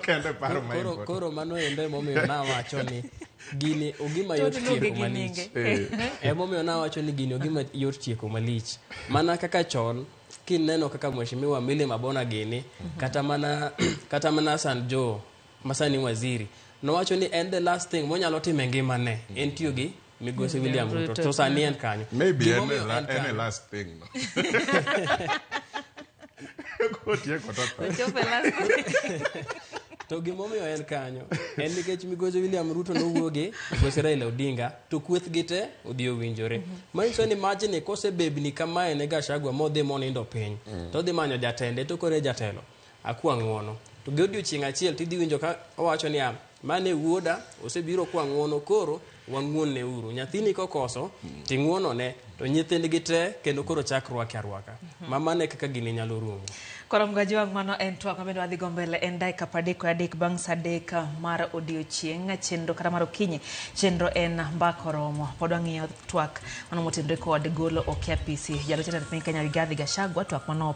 kende paro ma Koro, en koro mano endo emomiyo nawacho ni gini ogima To yot iluonge tieko gi malich. nyinge. Emomiyo nawacho ni gini ogima yot tieko malich. Mana kaka chon kineno kaka Mheshimiwa Millie Mabona gini, kata mana Hassan Joho masani waziri nowacho ni en the last thing monyalo timo e ngimane en tiyo gi migosi William Ruto. To sani en kanyo. Maybe en Gimomiyo e en en e kanyo. last thing no. Kotieko to tho. Ochopo e last. To gimomiyo en kanyo en nikech migosi William Ruto nowuo gi migosi Raila Odinga to kweth gi te odhi owinjore. Manyiso ni majni kosebebni kamae ne Gachagua modhi monindo piny to odhi manyo jatende to kore jatelo akwa ng'uono. To gi odiochieng' achiel tidhi winjo ka owacho niya, mane wuoda osebiro kwa ng'uono, koro wang'uon ne uru. Nyathini kokoso ting'uono ne to nyithindgi te kendo koro chak rwake arwaka. Ma mano e kaka gini nyalo rumo. Koro Mgajwang', mano en twak mabende wadhi go mbele en dakika 33 bang' sa 3 mar odiochieng', chenro kata mar okinyi, chenro en Mbaka Oromo. Pod wang'iyo twak mano motenore kod golo oke apisi jalup jatend piny Kenya Rigathi Gachagua, twak mano.